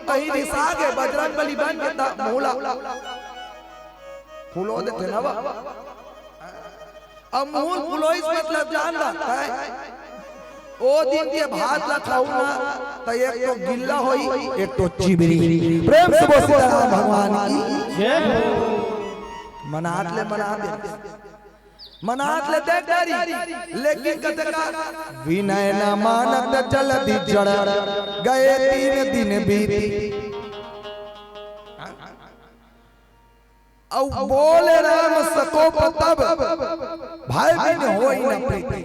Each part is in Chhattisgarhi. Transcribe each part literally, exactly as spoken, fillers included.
कहीं रिसा गे, बजरंग बली बन के त मुंह ला फुलो देथे ना वो। अब मुंह फुलोइस मतलब जान ला, हैं? ओ दिन के भात ला खाहू ना, त एक तो गिल्ला होई, एक तो चिबरी। प्रेम से बोल सीताराम भगवान की। जय हो। मनात ले मना दे, मनात ले देख डारी, लेकिन कथे का, विनय न मानत जलदि जड़, गए तीन दिन बीती। अउ बोले राम सकोप तब, भय बिन होई न प्रीति।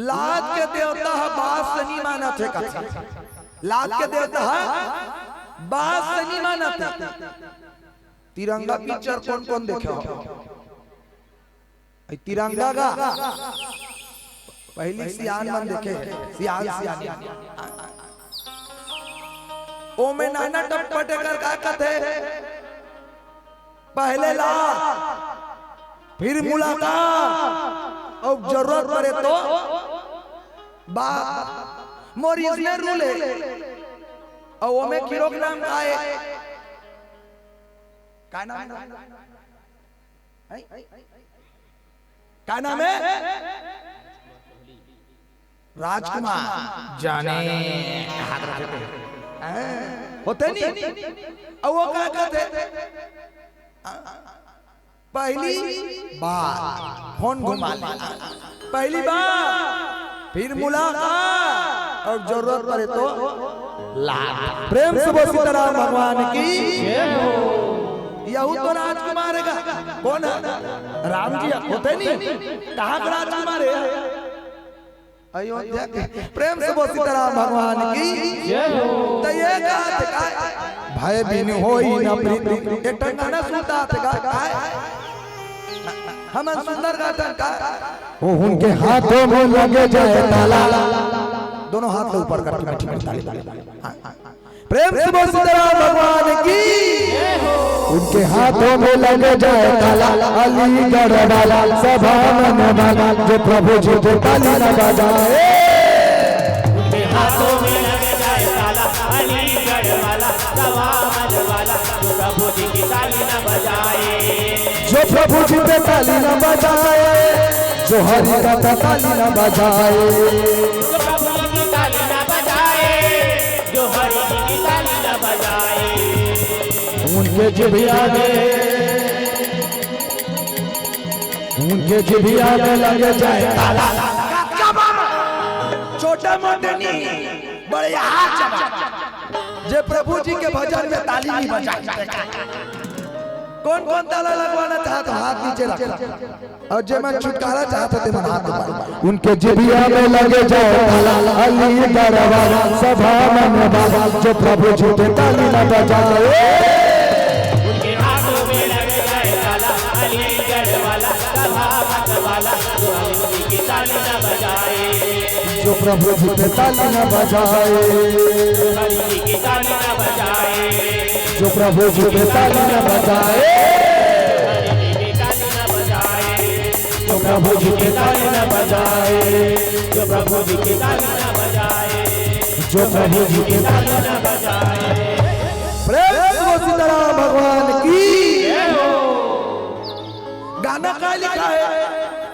लात के देवता ह बात से नी मानत हे कथे। लात के देवता ह बात से नी मानत हे। तिरंगा पिक्चर कोन कोन देखे हो? ए, तिरंगा गा पहिली सियान मन देखे हे, सियान सियान। ओमे नाना टप्पा टेकर का कथे, पहले लात, फिर मुलाकात, अउ जरूरत पड़े तो बात। मोर इसने रूल हे। अउ ओमे हीरो के नाम का हे? का नाम हे? हैं? का नाम हे? राजकुमार। जाने। हैं? होथे नी? अउ वो का कथे? पहली बार फोन घुमा ले। पहली बार, फिर मुलाकात, अउ जरूरत पड़े तो लात। प्रेम से बोल सीताराम भगवान की। जय हो। यहू तो राजकुमार हे गा। कोन हे? राम जी होथे नी। कहाँ के राजकुमार हे? अयोध्या के। प्रेम से बोल सीताराम भगवान की। जय हो। त ये गात का, भय बिन होई न प्रीति। एक ठन गाना सुनत हे गा, का? हमन सुंदर गाथन का? उनके हाथों में लगे जाए ताला। दोनों हाथ ला ऊपर करके मीठी मीठी ताली, ताली, ताली। हाँ, हाँ। प्रेम से बोल सीताराम भगवान की। उनके हाथों में लग जाए ताला, अलीगढ़ वाला सभा मन वाला, जो प्रभु जी के ताली न बजाए। उनके हाथों में लग जाए ताला, अलीगढ़ वाला सभा मन वाला, जो प्रभु जी की ताली न बजाए। जो प्रभु जी पे ताली न बजाए, जो हरि का ताली न बजाए। जो प्रभु जी की ताली न बजाए, जो हरि जी की ताली न बजाए। उनके जिभिया में, उनके जिभिया में लग जाए ताला। छोटा मोटे नहीं, बड़े हाथ चबा। जे प्रभु जी के भजन में ताली नहीं बजाए। कौन कौन ताला लगवाना चाहत हो, हाथ नीचे रख। अउ जे मन छुटकारा चाहत हो, ते मन हाथ ऊपर। उनके जिभिया में लगे जाए ताला, अलीगढ़ वाला सभा मन वाला, जो प्रभु जी पे ताली न बजाए। उनके हाथों में लगे जाए ताला, अलीगढ़ वाला सभा मन वाला, जो हरि जी की ताली न बजाए। जो प्रभु जी पे ताली न बजाए। जो हरि जी की ताली न बजाए। जो प्रभु जी पे ताली न बजाए। जो प्रभु जी पे ताली न बजाए। जो प्रभु जी की ताली न बजाए। जो प्रभु जी की ताली न बजाए। प्रेम से बोल सीताराम भगवान की। गाना का लिखा है?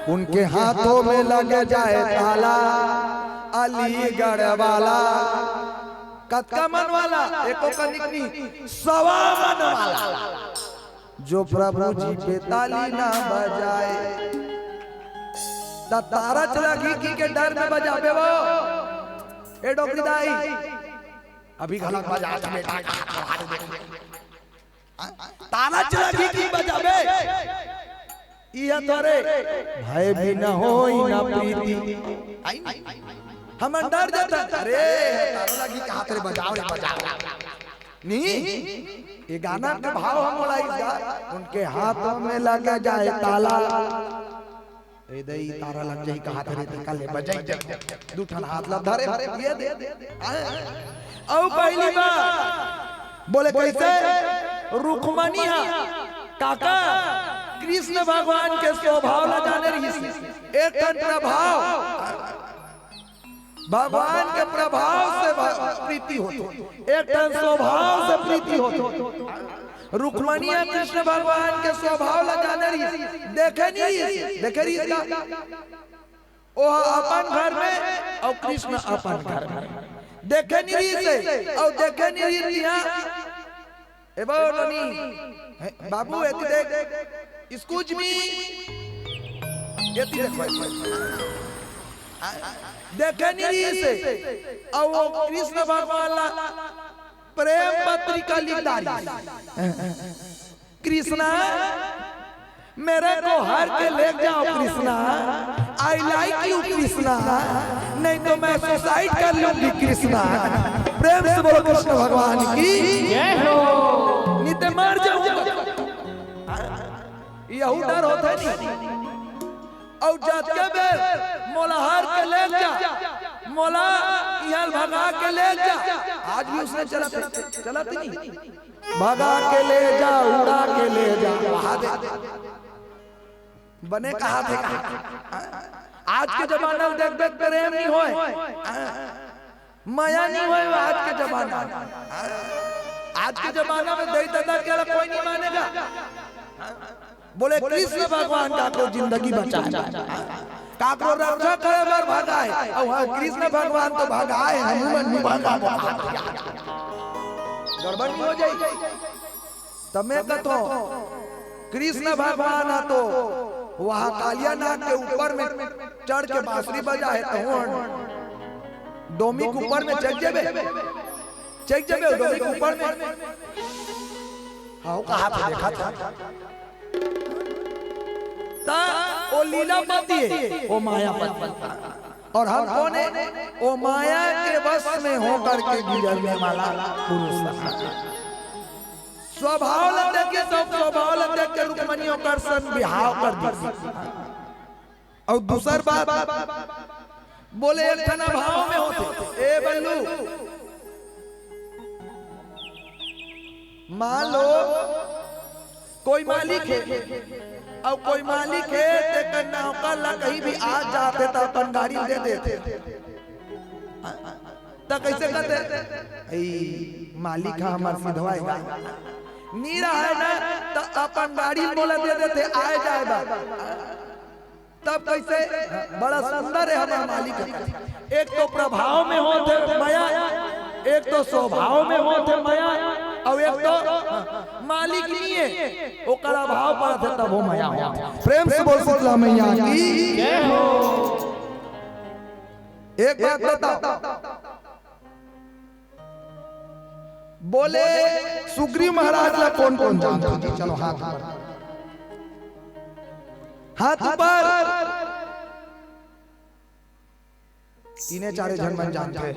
उनके हाथों में लग जाए ताला, अलीगढ़ वाला। कतका मन वाला? एको कनिक नहीं, सवा मन वाला। जो प्रभु जी पे ताली ना बजाए, त तारा चला घी की के डर में बजाबे वो। ए डोकरी दाई, अभी घलक बजा बेटा। ताला चला घी की बजाबे। इया तोरे भय भी न होई ना प्रीति। आई नहीं। हमन डर जाता। अरे, तारा लगी कहा तेरे बजाओ रे, बजाओ। नहीं, ये गाना के भाव हम बोला इस बार, उनके हाथों में लग जाए ताला। ए दई, तारा लग जाई कहा तेरे, ते कल ले बजाई दे। दू ठन हाथ ला धरे, ये दे। हाँ। अउ पहली बार बोले कैसे? रुक्मणी हा काका कृष्ण भगवान के स्वभाव ला जाने रहिस। एक ठन प्रभाव। भगवान के प्रभाव से भ-, प्रीति होथे, एक ठन स्वभाव से प्रीति होथे। रुक्मणी ह कृष्ण भगवान के स्वभाव ला जाने रहिस, देखे नइ रहिस, देखे रहिस का? ओह अपन घर में अउ कृष्ण अपन घर में, देखे नइ रहिस हे, अउ देखे नइ रहिस तिहां। ए बो टोनी, हे, बाबू, एती देख, excuse me, एती देख भाई। देखे नइ रहिस हे, अउ वो कृष्ण भगवान ला प्रेम पत्रिका लिख डारिस। कृष्णा, मेरे को हर के ले जाओ Krishna, I like you Krishna, नहीं तो मैं suicide कर लूंगी कृष्णा। प्रेम से बोलो कृष्ण भगवान की। जय हो। नहीं तो मर जाऊंगा। यहू डर होथे नहीं। अउ जतके बेर मोला हर के ले जा, मोला इहां भगा के ले जा, आज भी उसने चलत, चलत नहीं। भगा के ले जा, उड़ा के ले जा, वहां दे। बने कहाथे का? आज के जमाना में देख, देख प्रेम नहीं होय, मया नहीं होय आज के जमाना में। आज के जमाना में दई ददा के ला कोई नहीं मानेगा। बोले कृष्ण भगवान काकरो जिंदगी बचाए, काकरो रक्षा करे बर भगाए, अउ हां, कृष्ण भगवान तो भगाए, हनुमान नहीं भगा। गड़बड़ नहीं हो जाई? त मैं कथों, कृष्ण भगवान ह तो वहां कालिया नाग के ऊपर में चढ़ के बांसुरी बजाए, तहूं डोमी के ऊपर में चढ़ जेबे, चढ़ जेबे डोमी के ऊपर में। हां, वो कहाथे, देखाथे। त वो लीलापति हे, वो मायापति। अउ हम कोन हे? वो माया के वश में होकर के गुजरने वाला पुरुष। स्वभाव ला देख के, सब स्वभाव ला देख के रुक्मणी ओकर संग बिहाव कर दिस। अउ दूसर बात, बोले एक ठन अभाव में होथे। ए बल्लू, मान लो कोई मालिक हे, अउ कोई मालिक हे, तेकर नौकर ला कहीं भी आ जाथे त अपन गाड़ी दे देथे। त कइसे करथे? "ए, मालिक ह हमर सिधवा हे गा।" नी रहय ना, त अपन गाड़ी मोला दे देथे, आए जाए बर। तब कइसे? बड़ा सुंदर हे हमर मालिक ह। एक तो प्रभाव में होथे मया, एक तो स्वभाव में होथे मया, अउ एक तो मालिक नइ हे, ओकर अभाव पड़थे तभो मया होथे। प्रेम से बोल शीतला मैया की। जय हो। एक बात बताओ, बोले सुग्रीव महाराज ला कोन कोन जानथे जी? चलो हाथ ऊपर, हाथ ऊपर। तीने चारे झन मन जानथे।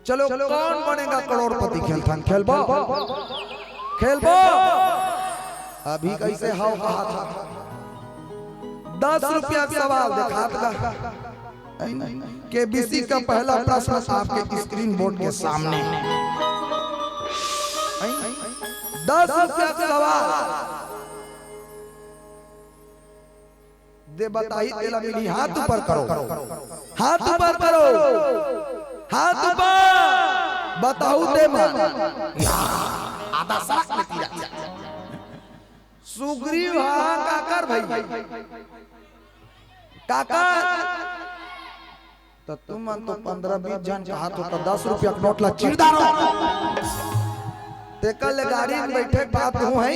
चलो, कौन बनेगा करोड़पति? खेलथन, खेलबो? खेलबो? अभी कइसे हव कहाथा? दस रुपया के सवाल देखात गा। केबीसी का पहला प्रश्न आपके स्क्रीन बोर्ड के सामने। दस रुपया के सवाल दे बताही तेला मिली। हाथ ऊपर करो, हाथ ऊपर करो, हाथ ऊपर। बताहू ते मन। आधा सड़क में तीरा। सुग्रीव हा काकर भाई? काकर? त तुमन तो पंद्रह बीस झन कहाथो, त दस रुपया के नोट ला चीर डारो। तेकर ले गाड़ी में बैठे के बात कहूं है।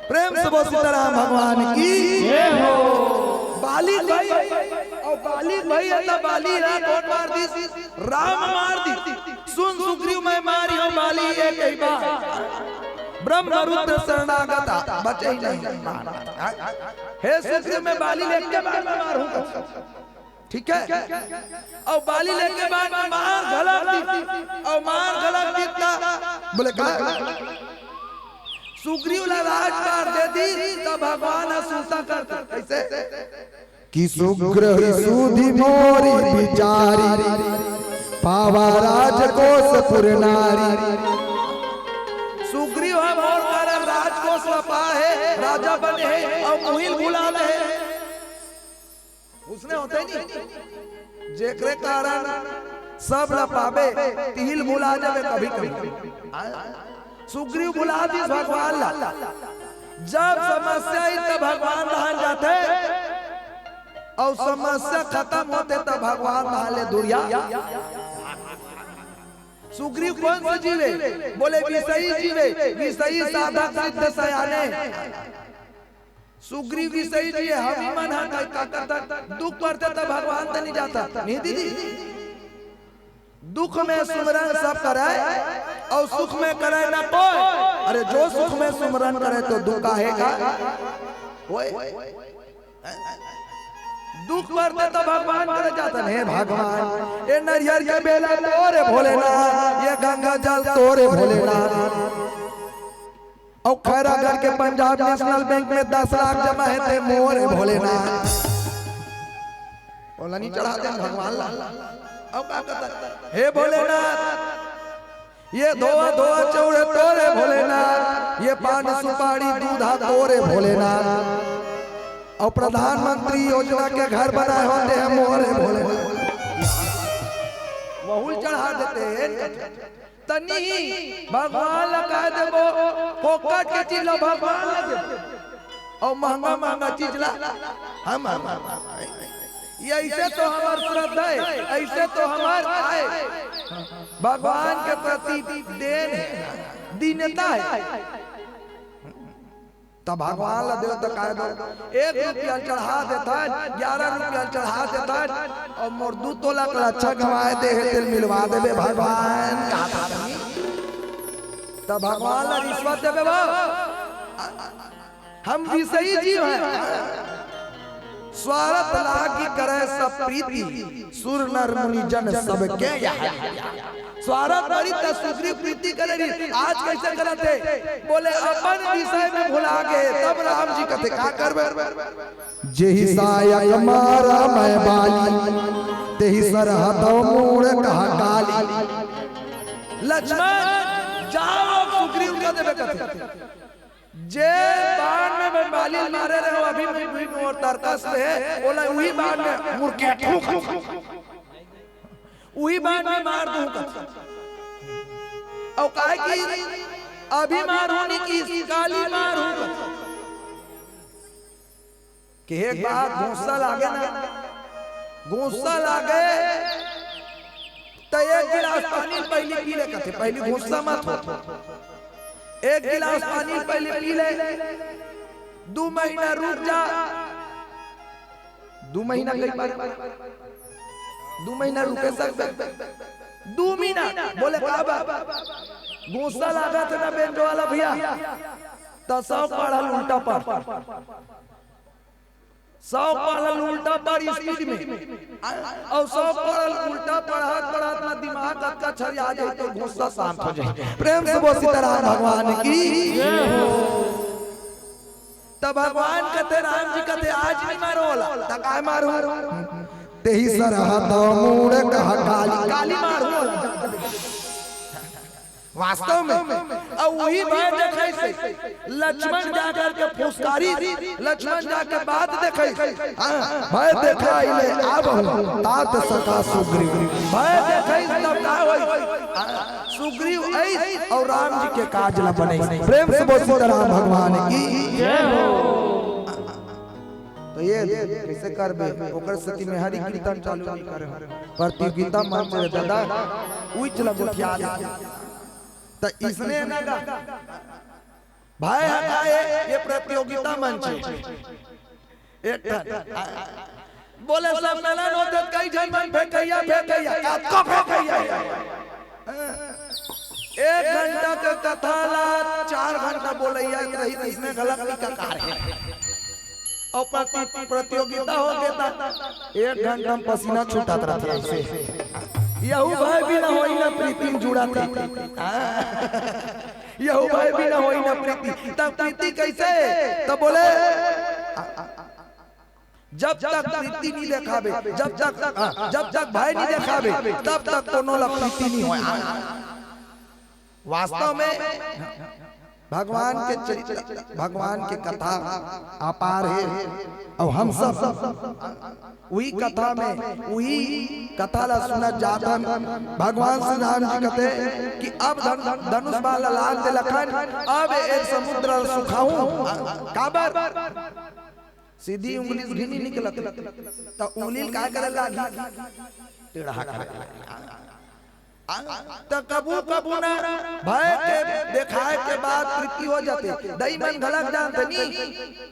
प्रेम से बोल सीताराम भगवान की। जय हो। बाली भाई, अउ बाली भाई, ए त बाली ला कोन मार दिस? राम मार दिस। सुन सुग्रीव, मैं मारी हूं बाली एक ही बार। ब्रह्म रुद्र शरणागत बचे ही नहीं। हे सुग्रीव, मैं बाली ला एक बार में मारहूं। ठीक है, अउ बाली ला एक बार में मार घलक दिस, अउ मार घलक दिस त बोले का? सुग्रीव ला राजपाट दे दिस, त भगवान ह सुरता कर दिस। कइसे? कि सुग्रीव सुधि मोरी बिचारी, पावा राजकोष पुर नारी। सुग्रीव ह मोर कारण राजकोष ला पाहे, राजा बने हे, अउ मुहिल भुला दे हे। होथे नहीं, जेकरे कारण सब ला पाबे, तिही ल भुला जाबे कभी कभी। सुग्रीव भुला दिस भगवान ला। जब समस्या आही त भगवान धाम जाथे, अउ समस्या खतम होथे त भगवान धाम ले दुरिहा। सुग्रीव कोन से जीव हे? बोले विषयी जीव हे, विषयी साधक सिद्ध सयाने। सुग्रीव विषयी जीव हे, हमही मन ह का, का करथन, दुख पड़थे त भगवान त नहीं जाथन, नहीं दीदी? दुख में सुमरन सब करय, अउ सुख में करय न कोय। अरे जो सुख में सुमरन करय त दुख काहे का होय? दुख पड़थे त भगवान करा जाथन, हे भगवान, ए नरियर के बेल तोर भोलेनाथ, ए गंगा जल तोर भोलेनाथ। अउ खैरागढ़ के पंजाब नेशनल बैंक में दस लाख जमा हे ते मोर भोलेनाथ। ओला नहीं चढ़ा दे भगवान ला। अउ का कहत हे, हे भोलेनाथ, ए धोवा धोवा चाउर तोर भोलेनाथ, ए पान सुपारी दूध तोर भोलेनाथ, अउ प्रधानमंत्री योजना के घर बनाय होते हे मोर भोलेनाथ। वहू ल चढ़ा देते हे। त नहीं, भगवान ला कह देबो, फोकट के चीज ला भगवान ला देबो, अउ महंगा महंगा चीज ला हम, हम, हम, हम। अइसे तो हमर श्रद्धा हे, अइसे तो हमर आय, भगवान के प्रति देन हे, दीनता हे। त भगवान ला देव त काय दो, एक रुपया ल चढ़ा देथन, ग्यारह रुपया ल चढ़ा देथन, अउ मोर दू तोला के लच्छा गंवाय दे हे, तेला मिलवा देबे भगवान, कहत हे। त भगवान ला रिश्वत देबे बा? हम विषयी जीव हन। स्वारथ लागी करय सब प्रीति, सुर नर मुनि जन सबके यह। स्वारथ करी त सुग्रीव प्रीति करे रहिस। आज कइसे करत हे? बोले अपन विषय में भुला गे, तब राम जी कथे का करबे? जेहि सायक मारा मैं बाली, तेहि सरहद मूड़ कहा काली। लक्ष्मण, जाव, सुग्रीव कह देबे कथे। जे बाण में मैं बाली मारे रहेंव, अभी भी, भी मोर तरकस में हे, ओला उही बाण में मुड़के ठोक, उही बाण में मार दूं कथे। अउ काहे कि अभी मारहूं नहीं कि काली मारहूं कथे। कि एक बार गुस्सा लागे ना, गुस्सा लागे त एक गिलास पानी पहिली पी ले कथे, पहिली गुस्सा मत हो। एक गिलास पानी पहिली पी ले, दू महीना रुक जा। दू महीना कई बार, दू महीना रुके सकबे? दू मिनट। बोले का बात? गुस्सा लागत हे ना बेंजो वाला भैया, त सौ पढ़ल उल्टा पढ़। सौ पढ़ल उल्टा पढ़ स्पीड में, अउ सौ पढ़ल उल्टा पढ़त पढ़त ना दिमाग अतका छरिया जाय त गुस्सा शांत हो जाय। प्रेम से बोल सीताराम भगवान की। त भगवान कथे, राम जी कथे, आज नहीं मारो ओला, त काय मारो? तेहि सरहद मूड़ कहा काली, काली मारो ओला। वास्तव में, अउ उही भय देखाइस हे, लक्ष्मण जाकर के फुसकारिस, लक्ष्मण जाके बात देखाइस, हाँ, भय देखाय ले आब हूँ, तात सका सुग्रीव। भय देखाइस तब का होइस? हाँ, सुग्रीव आइस अउ राम जी के काज ला बनाइस। प्रेम से बोल सीताराम भगवान की। जय हो। त ए कइसे करबे? ओकर सेती में हरि कीर्तन चालू नहीं करे हंव। प्रतियोगिता मंच हे दादा, उइच ला गोठिया ले। त इसने ना गा, भाई हटाए, ए प्रतियोगिता मंच हे। एक ठन बोले सम्मेलन होथे, कई झन मन फेंकइया, फेंकइया, कतको फेंकइया हे। एक घंटा के कथा ला चार घंटा बोलइया रही, त इसने गलत नहीं ककार हे। अउ प्रति-, प्रतियोगिता होगे त एक घंटा में पसीना छूटत रहिथे अइसे। यहू भय बिना होई ना प्रीति जुड़त हे। यहू भय बिना होई ना प्रीति। त प्रीति कइसे? त बोले, जब तक प्रीति नहीं देखाबे, जब तक, हाँ, जब तक भय नहीं देखाबे, तब तक कोनो ला प्रीति नहीं होय। वास्तव में भगवान के चरित्र, भगवान के कथा अपार हे। अउ हम सब उही कथा में, उही कथा ला सुनत जात हन। भगवान श्री राम जी कथे कि अब धन-, धनुष बाण ला लान दे लखन, अब ए समुद्र ला सुखाहूं। काबर? सीधी उंगली से घी नी निकलत, त उंगली ल काय करे लागही? टेढ़ा करे लागही। आ, त कभू कभू ना भय के देखाय के बाद तृप्ति हो जाथे। दई मन घलक जानथे नी,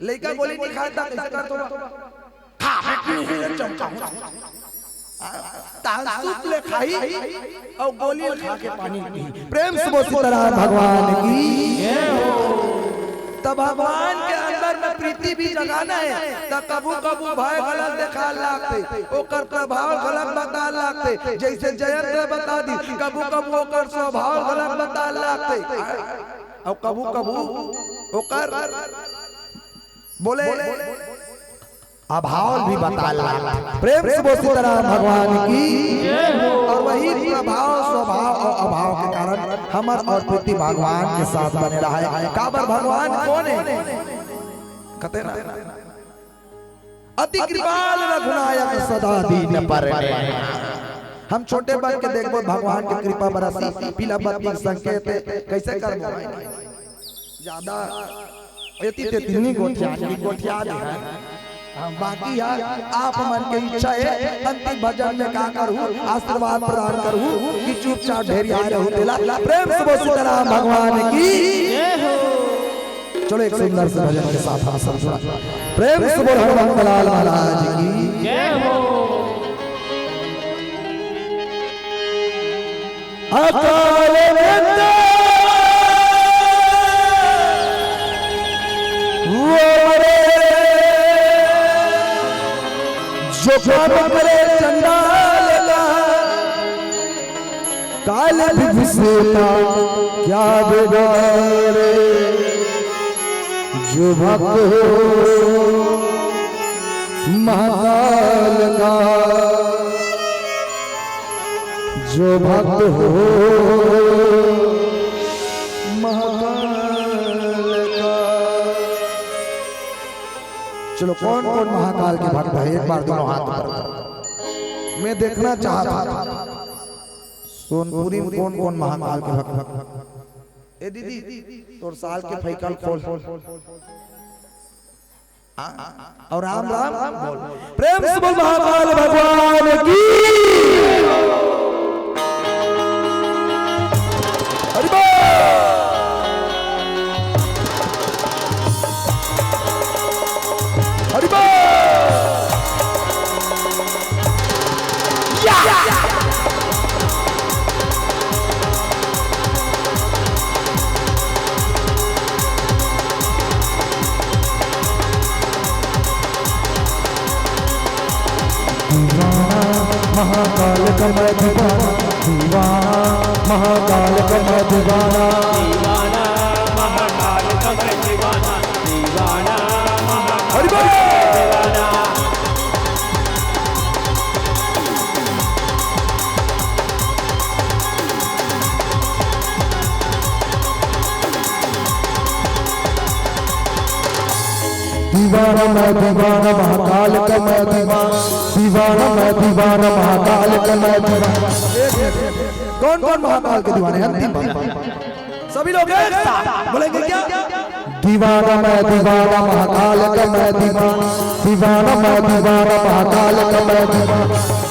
लइका गोली नी खाय त कइसे करथो? खा, खा, खा, खा, चमचा। तान सूप ले खाही अउ गोली ल खा के पानी पीही। प्रेम से बोल सीताराम भगवान की। त भगवान के अंदर में प्रीति भी जगाना हे। त कभू कभू भय घलक देखाय लागथे, ओकर प्रभाव घलक बताय लागथे। जइसे जयंत बता दिस, कभू कभू ओकर स्वभाव घलक बताय लागथे। अउ कभू कभू ओकर बोले अभाव भी बताय लागथे। प्रेम से बोल सीताराम भगवान की। अउ वही प्रभाव, स्वभाव अउ अभाव के कारण हमर अउ प्रीति भगवान के साथ बने रहय। काबर भगवान कोन हे? कथे ना, अति कृपाल रघुनायक सदा दीन पर नेहा। हम छोटे बन के देखबो, भगवान के कृपा बरसही, पीला बत्ती के संकेत हे। कइसे करबो? जादा एती तेती नी गोठिया, नी गोठिया दे हे। हाँ, बाकी हे, आप मन के इच्छा हे, अंतिम भजन में का करहू, आशीर्वाद प्रदान करहू कि चुपचाप ढेरिया रहू तेला। प्रेम से बोल सीताराम भगवान की। चलो, एक सुंदर से भजन के साथ हम सब जुड़ा। प्रेम से बोल हनुमंत लाल महाराज की। अकाल मृत्यु वो मरे, जो काम करे चंडाल का। काल विभूषिता क्या बिगाड़े, जो भक्त हो महाकाल का, जो भक्त हो महाकाल का। चलो, कौन कौन महाकाल के भक्त है, एक बार दोनों हाथ ऊपर करो। मैं देखना चाहता था सोनपुरी में कौन कौन महाकाल के भक्त। ए दीदी, तोर साल के फैकल खोल। हाँ, अउ राम राम बोल। प्रेम से बोल महाकाल भगवान की। हरि बोल। हरि बोल। या। दीवाना महाकाल का मैं दीवाना, दीवाना महाकाल का मैं दीवाना। दीवाना महाकाल का मैं दीवाना, दीवाना महाकाल हरि बोल। का मैं दीवाना। दीवाना मैं दीवाना महाकाल का मैं दीवाना, दीवाना मैं दीवाना महाकाल का मैं दीवाना। कौन कौन महाकाल के दीवाने हैं? अंतिम बार। सभी लोग एक साथ बोलेंगे क्या? दीवाना मैं दीवाना महाकाल का मैं दीवाना, दीवाना मैं दीवाना महाकाल का मैं दीवाना।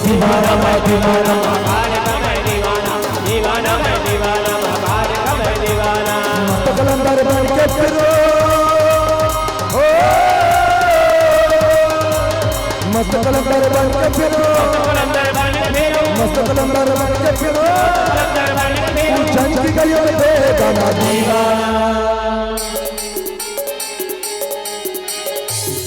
दीवाना मैं दीवाना महाकाल का मैं दीवाना, दीवाना मैं दीवाना महाकाल का मैं दीवाना। मस्त कलंदर बन के फिरो, ओ, मस्त कलंदर बन के फिरो, मस्त कलंदर बन के फिरो। मस्त कलंदर बन के फिरो। मस्त कलंदर बन के फिरो। उज्जैन की गलियों में दे गाना दीवाना।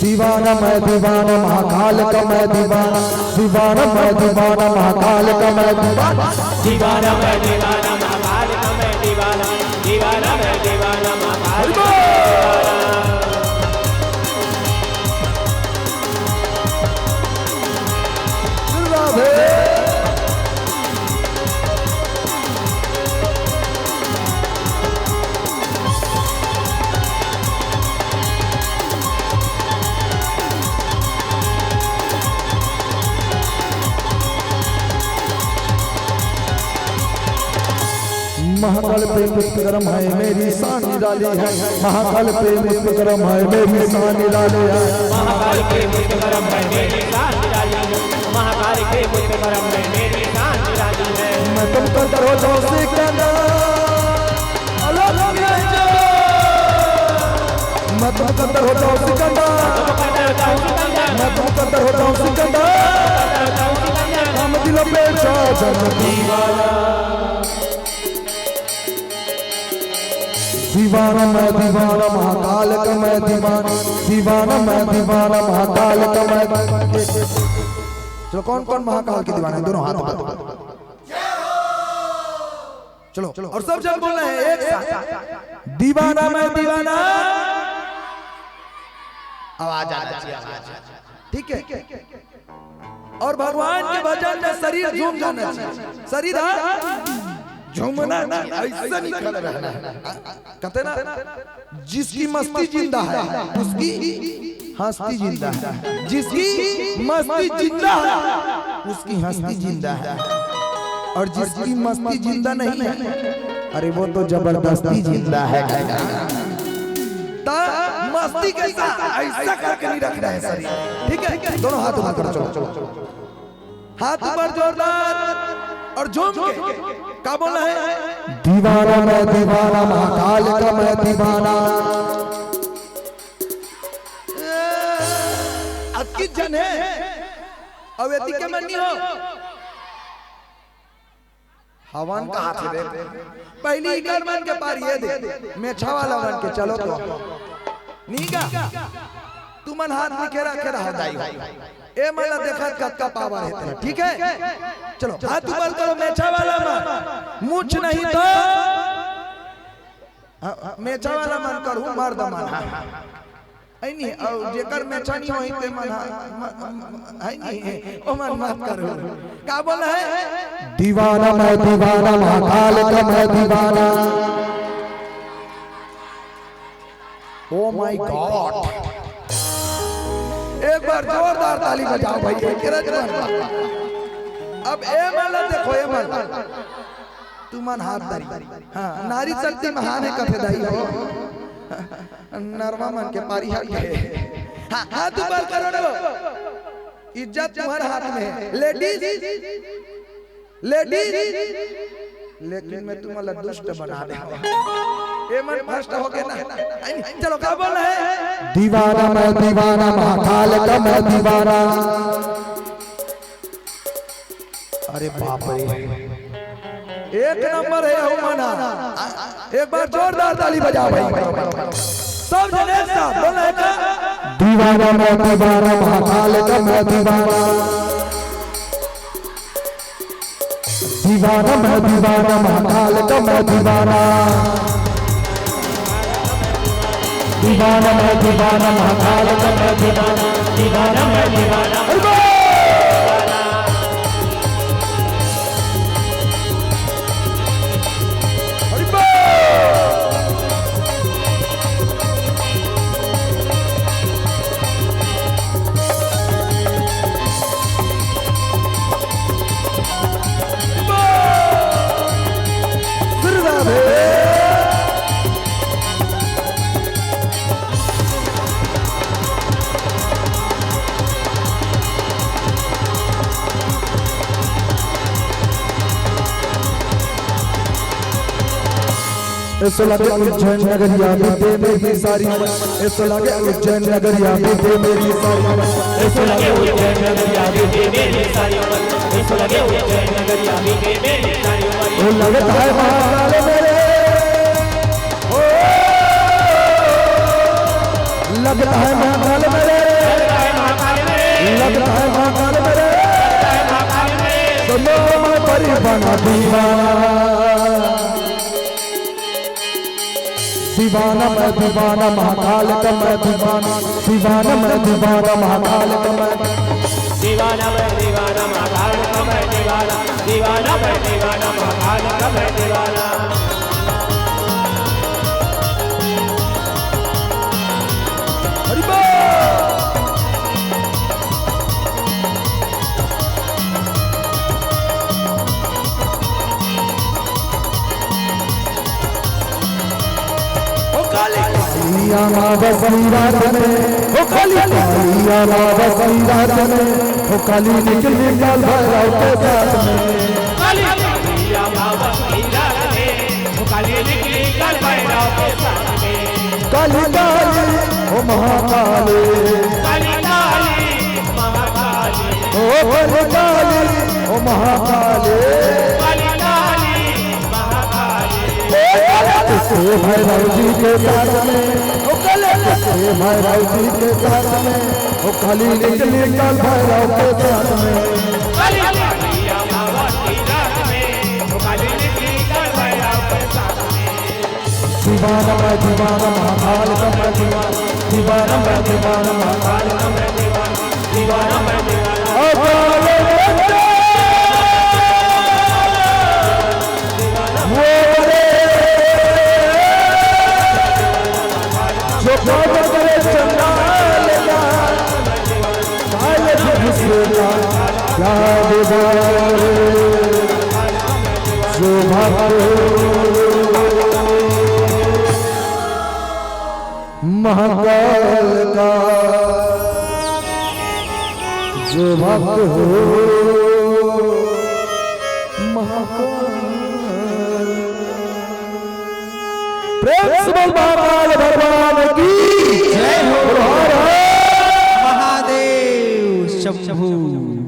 दीवाना मैं दीवाना महाकाल का मैं दीवाना, दीवाना मैं दीवाना महाकाल का मैं दीवाना। दीवाना मैं दीवाना महाकाल का मैं दीवाना, दीवाना मैं दीवाना महाकाल का मैं दीवाना। राधे। महाकाल प्रेम पुष्प गरम है, मेरी शान निराली है। महाकाल प्रेम पुष्प गरम है, मेरी शान निराली है। महाकाल प्रेम पुष्प गरम है, मेरी शान निराली है। महाकाल प्रेम पुष्प गरम है, मेरी शान निराली है। मैं तुमको दरवाजा से कहना, अलग नहीं जाओ। मैं तुमको दरवाजा से कहना, मैं तुमको दरवाजा से कहना। हम दिल पे जा जन दीवाना। दीवाना मैं दीवाना महाकाल का मैं दीवाना, दीवाना मैं दीवाना महाकाल का मैं। चलो, कौन कौन महाकाल के दीवाना है? दोनों हाथ उठा। चलो, और सब जन बोलना है एक साथ, दीवाना मैं दीवाना। आवाज आना चाहिए, आवाज। ठीक है। और भगवान के भजन में शरीर झूम जाना चाहिए। शरीर, हाँ, झूमना चाहिए, ऐसा नहीं खड़ा रहना है। कहते ना, जिसकी मस्ती जिंदा है, उसकी हस्ती जिंदा है। जिसकी मस्ती जिंदा है, उसकी हस्ती जिंदा है। और जिसकी मस्ती जिंदा नहीं है, अरे, वो तो जबरदस्ती जिंदा है। ता मस्ती के साथ ऐसा करके नहीं रखना है शरीर। ठीक है, दोनों हाथ ऊपर करो, चलो, चलो, चलो। हाथ ऊपर जोरदार और झूम के। का बोलना है? दीवाना मैं दीवाना, महाकाल का मैं दीवाना। अतकी जन है, अउ एती के मन नहीं हो। हवन कहा थे बे? पहली इकर मन के पार ये दे, मेछा वाला मन के चलो तो। नीगा, तुमन हाथ में केरा केरा हो दाई हो। ए मन ला देखत कतका पावर है तेरा, ठीक है? चलो, हाथ ऊपर करो, मेछा वाला मन। मुछ नहीं तो, हाँ, हाँ, मेछा वाला मन करू, मर्द मन, हाँ। है नहीं, और जेकर मेछा नहीं होई ते मन, हाँ, म-, म-, है नहीं, ओ मन मत करू। का बोला है? दीवाना मैं दीवाना, महाकाल का मैं दीवाना। Oh my God! एक बार जोरदार ताली बजाओ भाई, एक रज मन। अब ए मन ला देखो, ए मन ला। तुमन हाथ धरी। हाँ, नारी शक्ति महान है कथे दाई हो। नरवा मन के पारी हट गए। हाँ, हाथ ऊपर करो ना। इज्जत तुम्हारे हाथ में है। लेडीज, लेडीज, लेकिन मैं तुम्हारा दुष्ट बना दे। ए मन फर्स्ट हो गए ना। चलो, का बोल रहे हैं? दीवाना मैं दीवाना, महाकाल का मैं दीवाना। अरे बाप रे, एक नंबर है हूँ मना। एक बार जोरदार ताली बजा भाई। सब जने एक साथ बोल रहे हैं। दीवाना मैं दीवाना, महाकाल का मैं दीवाना। दीवाना मैं दीवाना, महाकाल का मैं दीवाना। दीवाना मैं दीवाना, महाकाल का मैं दीवाना। दीवाना मैं दीवाना। अरे वाह! अरे वाह! ऐसो लगे उज्जैन नगरिया बीते मेरी सारी, ऐसो लगे उज्जैन नगरिया बीते मेरी सारी, ऐसो लगे उज्जैन नगरिया बीते मेरी सारी, ऐसो लगे उज्जैन नगरिया बीते मेरी सारी। ओ लगता है महाकाल मेरे, ओ लगता है महाकाल मेरे, लगता है महाकाल मेरे, सुनो मैं परी बना दीवाना। दीवाना मैं दीवाना, महाकाल का मैं दीवाना। दीवाना मैं दीवाना, महाकाल का मैं। दीवाना मैं दीवाना, महाकाल का मैं दीवाना। दीवाना मैं दीवाना, महाकाल का मैं दीवाना। हरि बोल। काली अमावस की रात में, हो काली, काली अमावस की रात में, हो काली निकली काल भैरव के साथ में। काली, काली अमावस की रात में, हो काली निकली काल भैरव के साथ में। काली काली, हो महाकाली। काली काली, महाकाली। हो काली काली, हो महाकाली। काली काली, महाकाली। ओ काली, भैरव जी के साथ में, ओ काली, भैरव जी के साथ में, ओ काली निकली काल भैरव के साथ में। काली काली अमावस की रात में, ओ काली निकली काल भैरव के साथ में। दीवाना मैं दीवाना, महाकाल का मैं दीवाना। दीवाना मैं दीवाना, महाकाल का मैं दीवाना। दीवाना मैं दीवाना। अकाल मृत्यु। वो रे। जो काम करे चंडाल का, काल भी घुसेगा, क्या दीवार। जो भक्त हो महाकाल का, जो भक्त हो महाकाल। प्रेम से बोल महाकाल भगवान की जय हो। हर हर महादेव शंभू।